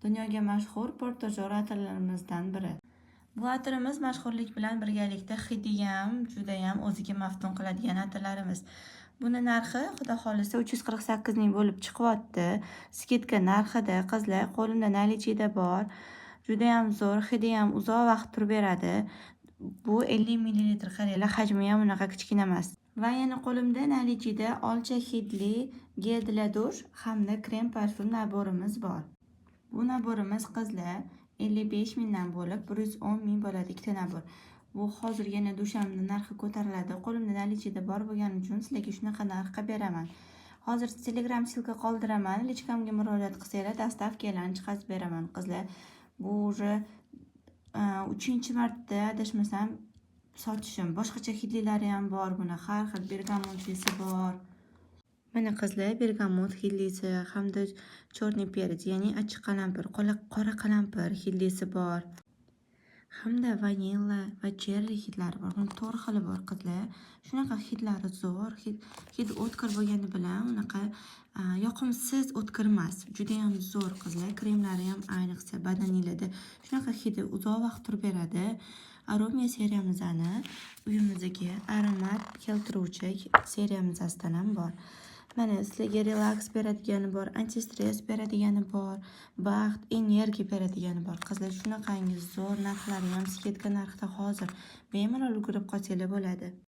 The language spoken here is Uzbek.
Dunyoga mashhur Porto Joro atirlarimizdan biri. Bu atirimiz mashhurlik bilan birgalikda hidiyam judayam o'ziga maftun qiladigan atirlarimiz. Buni narxi, xudo xohlasa, 348 ming bo'lib chiqyapti. Скидка narxida, qizlar, qo'limda наличие da bor. Judayam zo'r, hidiyam uzoq vaqt turib beradi. Bu 50 ml, qaranglar, hajmi ham unaqa kichkina emas. Va yana qo'limda наличие da olcha hidli гель для душ hamda krem parfum набор imiz bor. Bu набор imiz, qizlar, 55 mingdan bo'lib, 110 ming bo'ladi ikkita набор. Bu hozir yana dushanba narxi ko'tariladi. Qo'limda наличие da bor bo'lgani uchun sizlarga shunaqa narxga beraman. Hozir Telegram ссылка qoldiraman. Личка mga murojaat qilsanglar, доставка larni chiqarib beraman, qizlar. Bu уже uchinchi marta, adashmasam, sotishim. Boshqacha hidlilari ham bor buni. Har xil bergamotlisi bor. Mana, qizlar, bergamot hidlisi hamda черный перец, ya'ni achchiq qalampir, qora qalampir hidlisi bor. Hamda vanilla va cherry hidlari bor. Buni to'rt xili bor, qizlar. Shunaqa hidlari zo'r. Hid o'tkir bo'lgani bilan unaqa yoqimsiz o'tkir emas. Judayam zo'r, qizlar. Kremlari ham ayniqsa badaninglarda shunaqa hidi uzoq vaqt turib beradi. Aromia seriyamizni uyimizga aromat keltiruvchi seriyamizdan ham bor. Mana, sizlarga relaks beradigani bor, antistress beradigani bor, baxt, energiya beradigani bor. Qizlar, shunaqangi zo'r, narxlari ham скидка narxda hozir. Bemalol ulgurib qolsanglar bo'ladi.